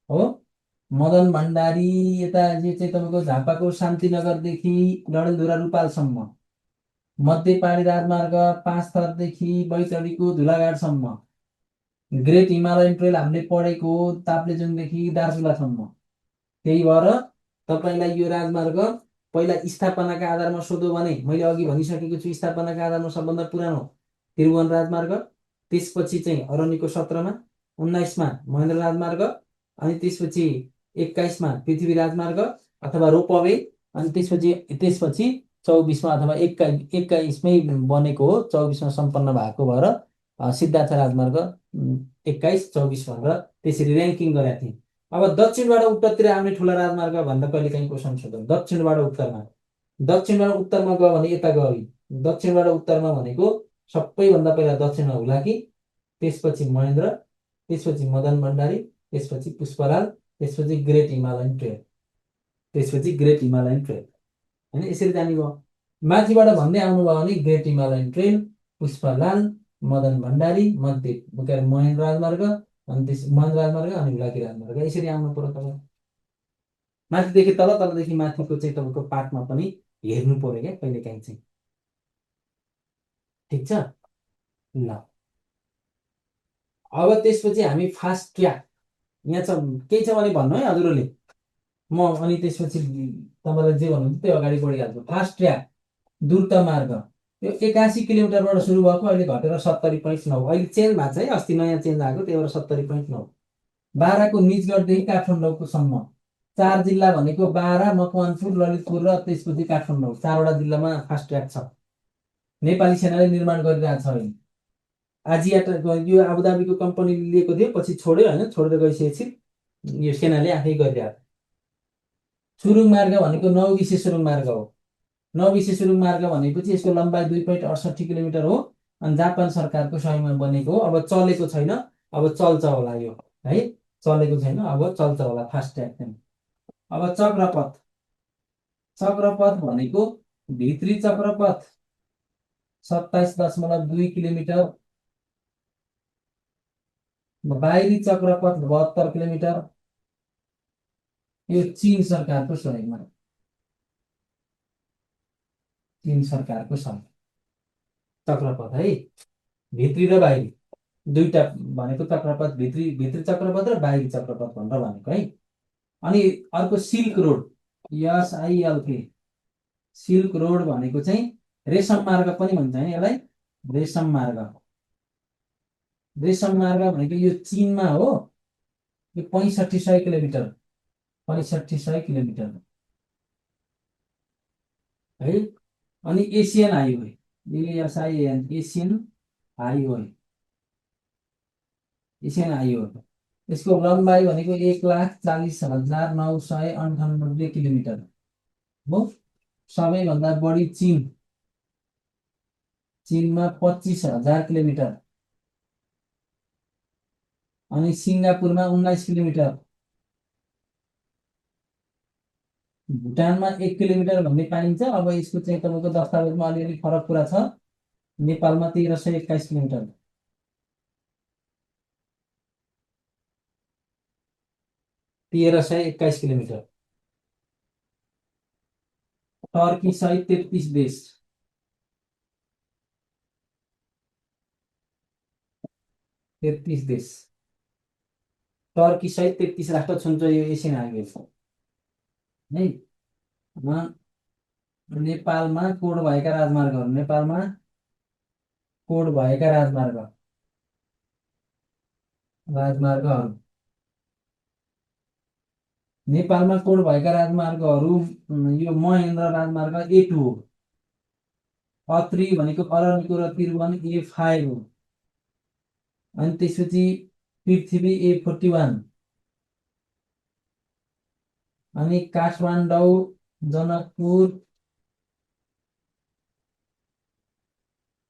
हो, मदन भण्डारी यता चाहिँ तपाईँको झापाको शान्तिनगरदेखि डडेलधुरा रूपालसम्म, मध्य पहाडी राजमार्ग पाँचथरदेखि बैतडीको धुलाघाटसम्म, ग्रेट हिमालयन ट्रेल हामीले पढेको ताप्लेजुङदेखि दार्चुलासम्म। त्यही भएर तपाईँलाई यो राजमार्ग पहिला स्थापनाका आधारमा सोध्यो भने मैले अघि भनिसकेको छु, स्थापनाका आधारमा सबभन्दा पुरानो त्रिभुवन राजमार्ग, त्यसपछि चाहिँ अरण्यको 17मा, 19मा महेन्द्र राजमार्ग, अनि त्यसपछि 21मा पृथ्वी राजमार्ग अथवा रोपवे, अनि त्यसपछि 24मा अथवा 21मै बनेको हो, 24मा सम्पन्न भएको भएर सिद्धार्थ राजमार्ग 21, 24 भनेर त्यसरी ऱ्याङ्किङ गरेका थिएँ। अब दक्षिणबाट उत्तरतिर आउने ठुला राजमार्ग भनेर कहिले काहीँ क्वेसन सोध्छ, दक्षिणबाट उत्तरमा, दक्षिणबाट उत्तरमा गयो भने यता गयो, दक्षिणबाट उत्तरमा भनेको सबैभन्दा पहिला दक्षिणमा हुलाकी, त्यसपछि महेन्द्र, त्यसपछि मदन भण्डारी, त्यसपछि पुष्पलाल, त्यसपछि ग्रेट हिमालयन ट्रेल, त्यसपछि ग्रेट हिमालयन ट्रेल होइन, यसरी जाने भयो। माथिबाट भन्दै आउनुभयो भने great Himalayan trail, Pushpalal, Madan Bhandari, मध्य के अरे महेन्द्र राजमार्ग, अनि त्यस महेन्द्र राजमार्ग अनि हुलाकी राजमार्ग, यसरी आउनु पर्यो तपाईँ। माथिदेखि तल, तलदेखि माथिको चाहिँ तपाईँको पाठमा पनि हेर्नु पर्यो क्या कहिले काहीँ चाहिँ। ठिक छ ल। अब त्यसपछि हामी फास्ट ट्र्याक, यहाँ छ केही छ भने भन्नु है हजुरहरूले, म अनि त्यसपछि तपाईँलाई जे भन्नुहुन्छ त्यो अगाडि बढिहाल्छु। फास्ट ट्र्याक द्रुत मार्ग यो 81 किलोमिटरबाट सुरु भएको, अहिले घटेर 70.9, अहिले चेन्ज भएको छ है, अस्ति नयाँ चेन्ज आएको, त्यही भएर 70.9। बाराको निजगढदेखि काठमाडौँसम्म 4 जिल्ला भनेको बारा, मकवानपुर, ललितपुर र त्यसपछि काठमाडौँ, 4वटा जिल्लामा फास्ट ट्र्याक छ। नेपाली सेनाले निर्माण गरिरहेको छ अहिले। आजियाटा यो आबुधाबीको कम्पनीले लिएको थियो, पछि छोड्यो होइन, छोडेर गइसकेपछि यो सेनाले आफै गरिरहेको। सुरुङ मार्ग भनेको 9 विशेष सुरुङ मार्ग हो। 9 विशेष सुरुङ मार्ग भनेपछि यसको लम्बाइ 2.68 किलोमिटर हो, अनि जापान सरकारको सहयोगमा बनेको हो। अब चलेको छैन, अब चल्छ होला यो है, चलेको छैन, अब चल्छ होला फास्ट ट्र्याक चाहिँ। अब चक्रपथ, चक्रपथ भनेको भित्री चक्रपथ 27.2 किलोमिटर, बाहिरी चक्रपथ 72 किलोमिटर, यो चीन सरकारको सहयोगमा, चीन सरकारको सहयोग चक्रपथ है, भित्री र बाहिरी दुईटा भनेको चक्रपथ, भित्री भित्री चक्रपथ र बाहिरी चक्रपथ भनेर भनेको है। अनि अर्को silk road, SILK, silk road भनेको चाहिँ रेशम मार्ग पनि भन्छ है यसलाई, रेशम मार्ग, रेशम मार्ग भनेको यो चीनमा हो, यो 6500 किलोमिटर, 6500 किलोमिटर है। अनि Asian highway, ASIAN, Asian highway, Asian highway, यसको लम्बाइ भनेको 1,40,998 किलोमिटर हो। सबैभन्दा बढी चीन, चीनमा 25,000 किलोमिटर, अनि सिङ्गापुरमा 19 किलोमिटर, भुटानमा 1 किलोमिटर भन्ने पाइन्छ। अब यसको चाहिँ तपाईँको दस्तावेजमा अलिअलि फरक कुरा छ, नेपालमा 1321 किलोमिटर, 1321 किलोमिटर। टर्की सहित 33 देश, 33 देश, टर्की सहित 33 राष्ट्र छुन्छ यो एसियन हाइवे है। नेपालमा कोड भएका राजमार्गहरू, नेपालमा कोड भएका राजमार्गहरू, नेपालमा कोड भएका राजमार्गहरू यो महेन्द्र राजमार्ग A2 हो, अत्री भनेको अरनिको र त्रिभुवन A5 हो। अनि त्यसपछि पृथ्वी A41, अनि काठमाडौँ, जनकपुर,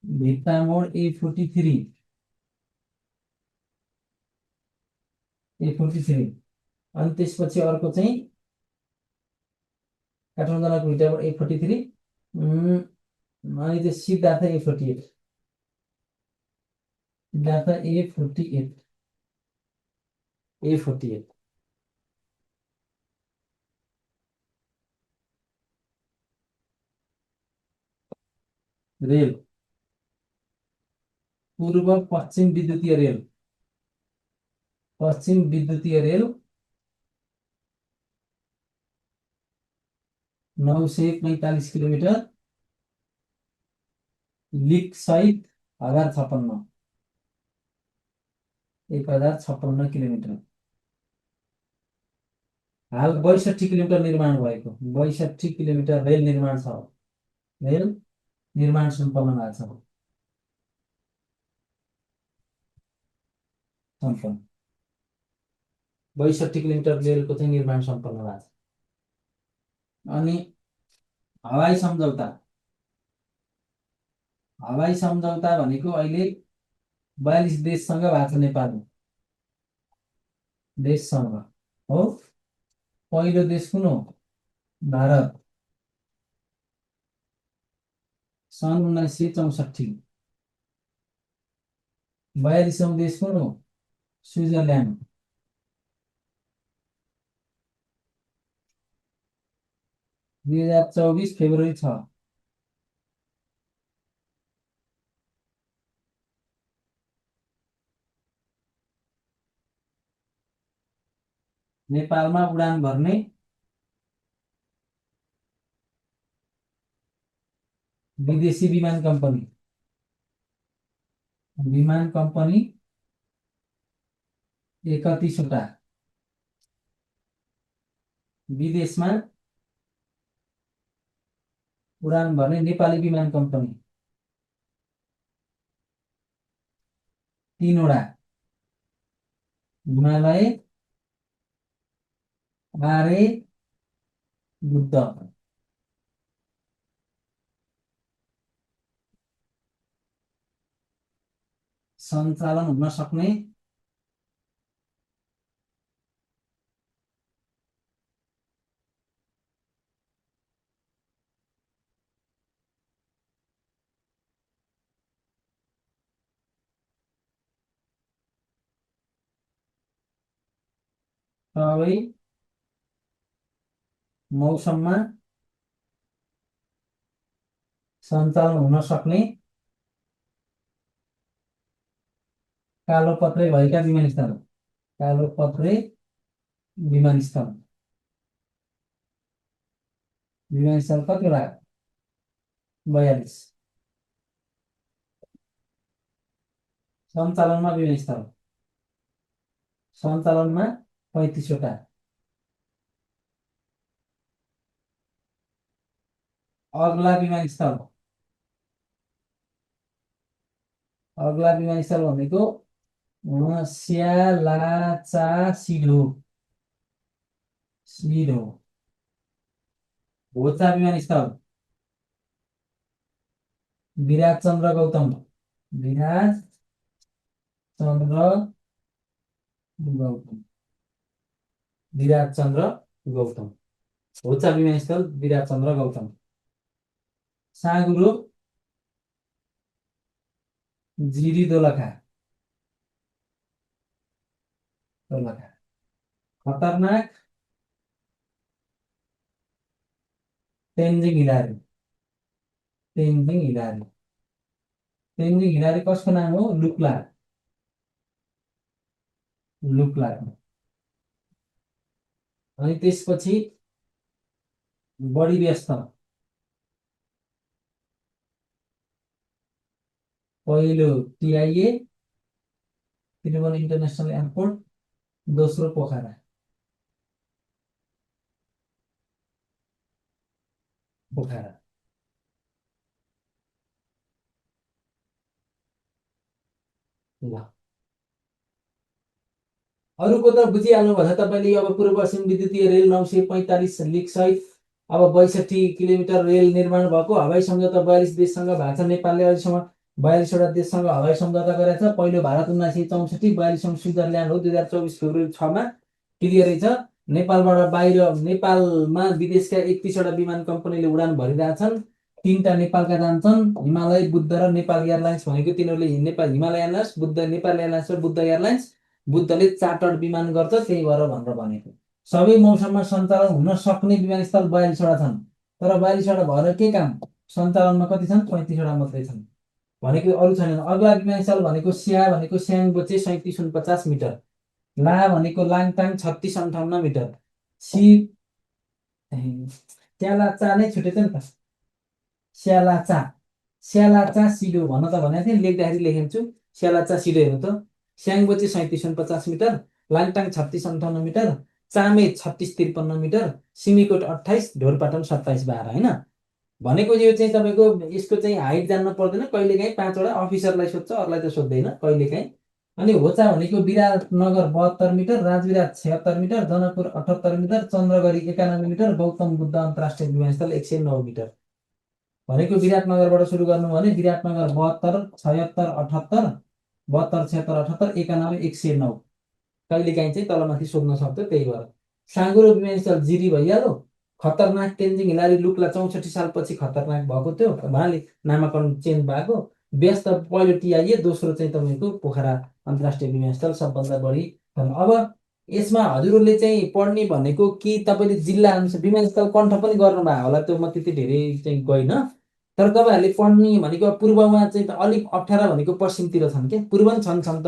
भित्तामोड A43, A43। अनि त्यसपछि अर्को चाहिँ काठमाडौँ, जनकपुर, भित्तामोड A43, अनि त्यो Siddhartha A48, Siddhartha A48। Rail, पूर्व पश्चिम विद्युतीय रेल, पश्चिम विद्युतीय रेल 945 किलोमिटर, लिक सहित 1056, 1056 किलोमिटर। हाल 62 किलोमिटर निर्माण भएको, 62 किलोमिटर रेल निर्माण छ, रेल निर्माण सम्पन्न भएको छ, सम्पन्न 62 किलोमिटर रेलको चाहिँ निर्माण सम्पन्न भएको छ। अनि हवाई सम्झौता, हवाई सम्झौता भनेको अहिले 42 देशसँग भएको छ नेपाल देशसँग हो। पहिलो देश कुन हो? भारत, सन् 1964। 42औं देश कुन हो? Switzerland, 2024 February 6। नेपालमा उडान भर्ने विदेशी विमान कम्पनी, विमान कम्पनी 31वटा, विदेशमा उडान भर्ने नेपाली विमान कम्पनी 3वटा, हिमालय, आर्य, बुद्ध। सञ्चालन हुन सक्ने सबै मौसममा सञ्चालन हुन सक्ने कालोपत्रे भएका विमानस्थल, कालोपत्रे विमानस्थल, विमानस्थल कतिवटा? 42। सञ्चालनमा विमानस्थल, सञ्चालनमा 35वटा। अग्ला विमानस्थल, अग्ला विमानस्थल भनेको स्यालाचा सिडो, सिडो। होचा विमानस्थल विराज चन्द्र गौतम, विराज चन्द्र गौतम, विराज चन्द्र गौतम। होचा विमानस्थल विराज चन्द्र गौतम। साँगुरो जिरी दोलखा, दोलखा। खतरनाक तेन्जिङ हिलारी, तेन्जिङ हिलारी। तेन्जिङ हिलारी कसको नाम हो? लुक्ला, लुक्ला। अनि त्यसपछि बढी व्यस्त, पहिलो TIA, त्रिभुवन इन्टरनेसनल एयरपोर्ट, दोस्रो पोखरा, पोखरा। ल अरूको त बुझिहाल्नु भयो तपाईँले। अब पूर्व पश्चिम विद्युतीय रेल 945 लिक सहित अब 62 किलोमिटर रेल निर्माण भएको, हवाई सम्झौता 42 देशसँग भएको छ। नेपालले अहिलेसम्म 42वटा देशसँग हवाई सम्झौता गरेको छ। पहिलो भारत 1964, 42औं स्विजरल्यान्ड हो 2024 फेब्रुअरी 6मा क्लियरै छ। नेपालबाट बाहिर, नेपालमा विदेशका 31वटा विमान कम्पनीले उडान भरिरहेछन्। 3टा नेपालका जान्छन्, हिमालय, बुद्ध र नेपाल एयरलाइन्स भनेको तिनीहरूले नेपाल हिमालय एयरलाइन्स, बुद्ध नेपाल एयरलाइन्स र बुद्ध एयरलाइन्स। बुद्धले चार्टर्ड विमान गर्छ, त्यही भएर भनेर भनेको। सबै मौसममा सञ्चालन हुन सक्ने विमानस्थल 42वटा छन्। तर 42वटा भएर के काम, सञ्चालनमा कति छन्, 35वटा मात्रै छन् भनेको, अरू छैनन्। अग्ला विमानस्थल भनेको स्या भनेको स्याङबोचे 3749 मिटर, ला भनेको लाङटाङ 3658 मिटर, सी स्यालाचा नै छुटेछ नि त, स्यालाचा, स्यालाचा सिडो भन्न त भनेको थिएँ, लेख्दाखेरि लेखेको छु। स्यालाचा सिडो हेर्नु त, स्याङबोचे 3749 मिटर, लाङटाङ 3658 मिटर, चामे 3653 मिटर, सिमीकोट 28, ढोरपाटन 2712, होइन। भनेको यो चाहिँ तपाईँको यसको चाहिँ हाइट जान्न पर्दैन, कहिलेकाहीँ 5वटा अफिसरलाई सोध्छ, अरूलाई त सोध्दैन कहिलेकाहीँ। अनि होचा भनेको Biratnagar 72 metre, Rajbiraj 76 metre, Janakpur 78 metre, Chandragadhi 91 metre, Gautam Buddha अन्तर्राष्ट्रिय विमानस्थल 109 मिटर। भनेको विराटनगरबाट सुरु गर्नु भने विराटनगर 72, 76, 78, 72, 76, 78, 91, 109। कहिलेकाहीँ चाहिँ तलमाथि सोध्न सक्छ, त्यही भएर। साँगुरो विमानस्थल जिरी भइहाल्यो। खतरनाक तेन्जिङ हिलारी लुक्ला 64 सालपछि खतरनाक भएको थियो, उहाँले नामाकरण चेन्ज भएको। व्यस्त पहिलो टिआइए, दोस्रो चाहिँ तपाईँको पोखरा अन्तर्राष्ट्रिय विमानस्थल सबभन्दा बढी छन्। अब यसमा हजुरहरूले चाहिँ पढ्ने भनेको कि तपाईँले जिल्ला अनुसार विमानस्थल कण्ठ पनि गर्नुभयो होला, त्यो म त्यति धेरै चाहिँ गइनँ। तर तपाईँहरूले पढ्ने भनेको पूर्वमा चाहिँ त अलिक अप्ठ्यारा भनेको पश्चिमतिर छन् क्या, पूर्व पनि छन् त।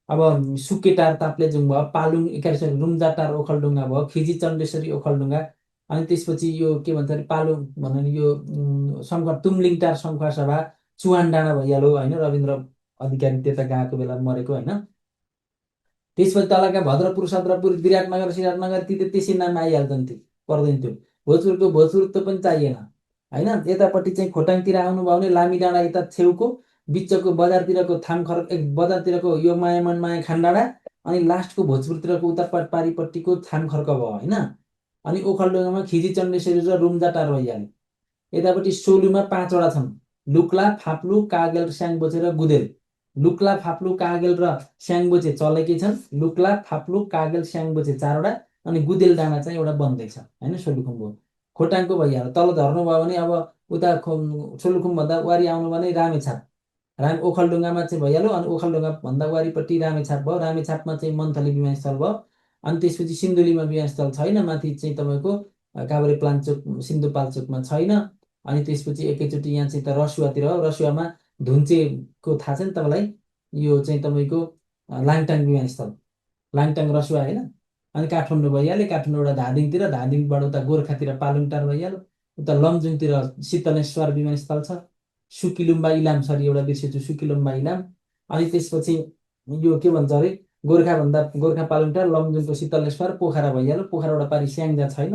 अब सुकेटार ताप्लेजुङ भयो, पालुङ एकाइ रुम्जाटार ओखलढुङ्गा भयो, खिजी चण्डेश्वरी ओखलढुङ्गा, अनि त्यसपछि यो के भन्छ अरे पालुङ भन्यो भने यो शङ्खा तुम्लिङटार शङ्खुवा सभा, चुवान डाँडा भइहाल्यो, होइन, रविन्द्र अधिकारी त्यता गएको बेला मरेको, होइन। त्यसपछि तलका भद्रपुर, सत्रपुर, विराटनगर, सिराटनगर ती त त्यसै नाम आइहाल्छन्, त्यो पर्दैन। त्यो भोजपुरको भोजपुर त पनि चाहिएन, होइन। यतापट्टि चाहिँ खोटाङतिर आउनुभयो भने लामी डाँडा यता छेउको, बिचको बजारतिरको थामखर बजारतिरको यो मायामन माया खान डाँडा, अनि लास्टको भोजपुरतिरको उता पारिपट्टिको थामखर्क भयो, होइन। अनि ओखलढुङ्गामा खिजी चण्डेश्वरी र रुम्जाटार भइहाल्यो। यतापट्टि सोलुमा 5वटा छन्, लुक्ला, फाप्लु, कागेल, स्याङबोचे र गुदेल। लुक्ला, फाप्लु, कागेल र स्याङबोचे चलेकै छन्। लुक्ला, फाप्लु, कागेल, स्याङबोचे 4वटा, अनि गुदेल डाँडा चाहिँ एउटा बन्दैछ, होइन, सोलुखुम्बु। खोटाङको भइहाल्यो। तल झर्नुभयो भने अब उता सोलुखुम्बुभन्दा वारी आउनु भने रामेछाप, ओखलढुङ्गामा चाहिँ भइहाल्यो। अनि ओखलढुङ्गा भन्दा वारिपट्टि रामेछाप भयो, रामेछापमा चाहिँ मन्थली विमानस्थल भयो। अनि त्यसपछि सिन्धुलीमा विमानस्थल छैन, माथि चाहिँ तपाईँको काभ्रे प्लान्चोक सिन्धुपाल्चोकमा छैन। अनि त्यसपछि एकैचोटि यहाँ चाहिँ त रसुवातिर हो, रसुवामा धुन्चेको थाहा छ नि तपाईँलाई, यो चाहिँ तपाईँको लाङटाङ विमानस्थल, लाङटाङ रसुवा, होइन। अनि काठमाडौँ भइहाल्यो, काठमाडौँबाट धादिङतिर, धादिङबाट उता गोर्खातिर पालुङटार भइहाल्यो, उता लमजुङतिर शीतलेश्वर विमानस्थल छ, सुकिलुम्बा इलाम, सरी एउटा बिर्सेछु, सुकिलुम्बा इलाम। अनि त्यसपछि यो के भन्छ अरे गोर्खा पालुङटार, लमजुङको शीतलेश्वर, पोखरा भइहाल्यो। पोखराबाट पारि स्याङ्जा छैन,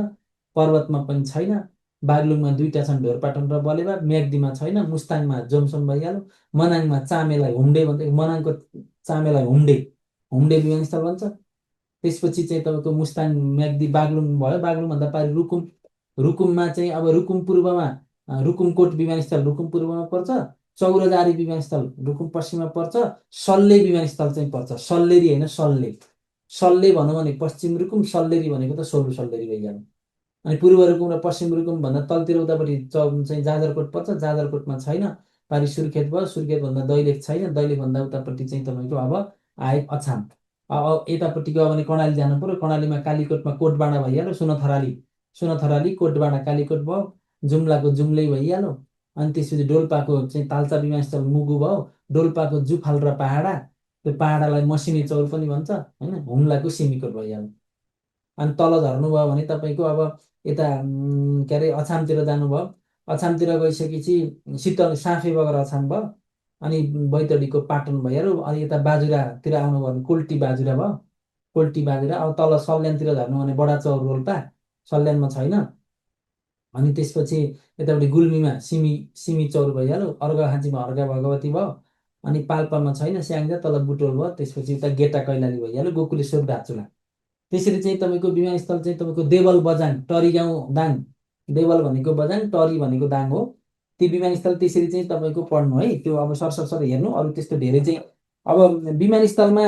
पर्वतमा पनि छैन। बागलुङमा 2टा छन्, ढोरपाटन र बलेवा। म्याग्दीमा छैन, मुस्ताङमा जोमसोम भइहाल्यो। मनाङमा चामेलाई हुम्डे भन्छ, मनाङको चामेलाई हुम्डे, हुम्डे विमानस्थल भन्छ। त्यसपछि चाहिँ तपाईँको मुस्ताङ, म्याग्दी, बागलुङ भयो। बागलुङभन्दा पारि रुकुम, रुकुममा चाहिँ अब रुकुम पूर्वमा रुकुमकोट विमानस्थल रुकुम पूर्वमा पर्छ, चौरजारी विमानस्थल रुकुम पश्चिममा पर्छ, सल्ले विमानस्थल चाहिँ पर्छ, सल्लेरी होइन, सल्ले। सल्ले भनौँ भने पश्चिम रुकुम, सल्लेरी भनेको त सोलु सल्लेरी भइहाल्यो। अनि पूर्व रुकुम र पश्चिम रुकुम भन्दा तलतिर उतापट्टि चाहिँ जाजरकोट पर्छ, जाजरकोटमा छैन। पारि सुर्खेत भयो, सुर्खेतभन्दा दैलेख छैन, दैलेखभन्दा उतापट्टि चाहिँ तपाईँको अब आए अछाम। अब यतापट्टि गयो भने कर्णाली जानु पर्यो, कर्णालीमा कालीकोटमा कोटबाडा भइहाल्यो, सुनथराली, सुनथराली, कोटबाडा, कालीकोट भयो। जुम्लाको जुम्लै भइहाल्यो। अनि त्यसपछि डोल्पाको चाहिँ ताल्चा विमानस्थल मुगु भयो। डोल्पाको जुफाल र पहाडा, त्यो पहाडालाई मसिनी चौर पनि भन्छ, होइन। हुम्लाको सिमीकोट भइहाल्यो। अनि तल झर्नुभयो भने तपाईँको अब यता के अरे अछामतिर जानुभयो, अछामतिर गइसकेपछि शीतल साँफे बगर अछाम भयो। अनि बैतडीको पाटन भइहाल्यो। अनि यता बाजुरातिर आउनुभयो भने कोल्टी बाजुरा भयो, कोल्टी बाजुरा। अब तल सल्यानतिर झर्नु भने बडाचौर रोल्पा, सल्यानमा छैन। अनि त्यसपछि यतापट्टि गुल्मीमा सिमी, सिमी चौर भइहाल्यो। अर्घाखाँचीमा अर्घा भगवती भयो। अनि पाल्पामा छैन स्याङ्जा, तल बुटोल भयो, त्यसपछि उता गेटा कैलाली भइहाल्यो, गोकुलेश्वर दार्चुला। त्यसरी चाहिँ तपाईँको विमानस्थल चाहिँ तपाईँको देवल बजाङ टरी गाउँ दाङ, देवल भनेको बजाङ, टरी भनेको दाङ हो। ती विमानस्थल त्यसरी चाहिँ तपाईँको पढ्नु है। त्यो अब सरसर हेर्नु, अरू त्यस्तो धेरै चाहिँ अब विमानस्थलमा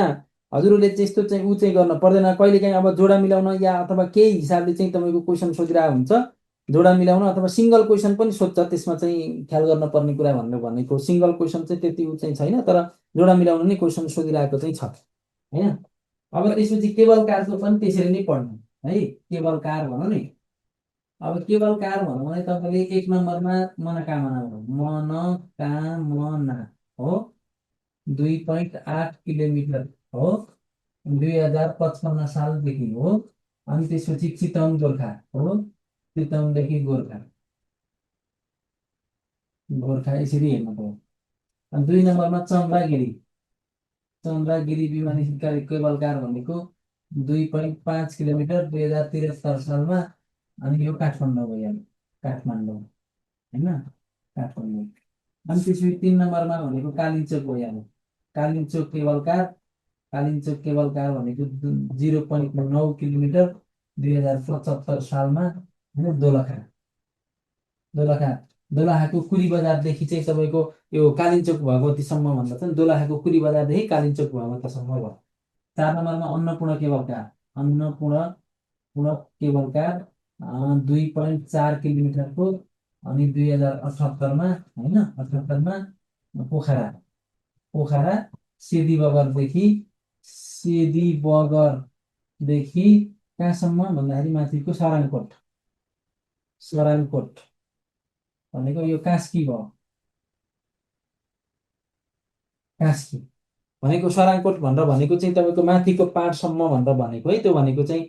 हजुरहरूले त्यस्तो चाहिँ ऊ चाहिँ गर्न पर्दैन। कहिलेकाहीँ अब जोडा मिलाउन या अथवा केही हिसाबले चाहिँ तपाईँको क्वेसन सोधिरहेको हुन्छ, जोडा मिलाउन अथवा सिङ्गल क्वेसन पनि सोध्छ, त्यसमा चाहिँ ख्याल गर्न पर्ने कुरा भनेको सिङ्गल क्वेसन चाहिँ त्यति ऊ चाहिँ छैन, तर जोडा मिलाउन नै क्वेसन सोधिरहेको चाहिँ छ होइन। अब त्यसपछि केबल कारको पनि त्यसरी नै पढ्नु है। केबल कार भनौँ नि, अब केबल कार भनौँ भने तपाईँले 1 नम्बरमा मनोकामना भनौँ, मनोकामना हो 2.8 किलोमिटर हो, 2055 सालदेखि हो। अनि त्यसपछि चितवन गोर्खा हो, चितवनदेखि गोर्खा, गोर्खा यसरी हेर्नु पर्यो। अनि 2 नम्बरमा चन्द्रगिरी, चन्द्रगिरी विमानस्थल केबल कार भनेको 2.5 किलोमिटर, 2073 सालमा। अनि यो काठमाडौँ भइहाल्यो, काठमाडौँ होइन, काठमाडौँ। अनि त्यसपछि 3 नम्बरमा भनेको कालिम्चोक भइहाल्यो, Kalinchowk cable car, Kalinchowk cable car भनेको 0.9 किलोमिटर, 2075 सालमा होइन, दोलखा, दोलखा, दोलखाको कुली बजारदेखि चाहिँ तपाईँको यो कालिम्चोक भगवतीसम्म भन्दा चाहिँ दोलखाको कुली बजारदेखि कालिम्चोक भगवतीसम्म भयो। 4 नम्बरमा Annapurna cable car, Annapurna cable car 2.4 किलोमिटरको, अनि 2078मा होइन, 78मा पोखरा, पोखरा सेदी बगरदेखि कहाँसम्म भन्दाखेरि माथिको सराङकोट, सराङकोट भनेको यो कास्की भयो, कास्की भनेको सराङकोट भनेर भनेको चाहिँ तपाईँको माथिको पाहाडसम्म भनेर भनेको है। त्यो भनेको चाहिँ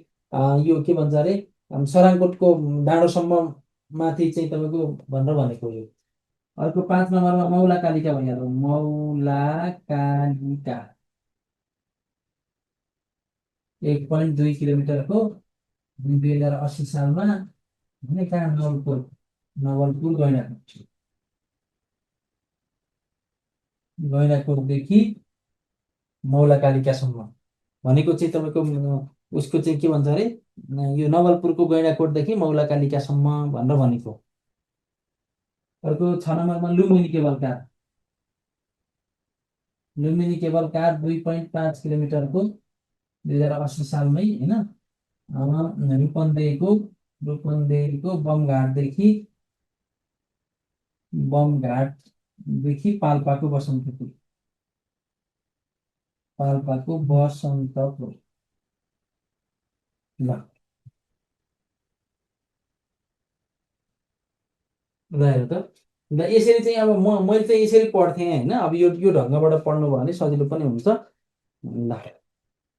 यो के भन्छ अरे सराङकोटको डाँडोसम्म माथि चाहिँ तपाईँको भनेर भनेको यो। अर्को 5 नम्बरमा मौला कालिका भइहाल्यो, मौला कालिका 1.2 किलोमिटरको, 2080 सालमा होइन, कहाँ नवलपुर, नवलपुर गैँडाकोट, गैँडाकोटदेखि मौला कालिकासम्म भनेको चाहिँ तपाईँको उसको चाहिँ के भन्छ अरे यो नवलपुरको गैँडाकोटदेखि मौला कालिकासम्म भनेर भनेको। अर्को 6 नम्बरमा Lumbini cable car, Lumbini cable car 2.5 किलोमिटरको, 2080 सालमै होइन, रूपन्देहीको बमघाटदेखि पाल्पाको बसन्तपुर, पाल्पाको बसन्तपुर ल ल हेर त। ल यसरी चाहिँ अब मैले चाहिँ यसरी पढ्थेँ होइन। अब यो ढङ्गबाट पढ्नु भयो भने सजिलो पनि हुन्छ ल।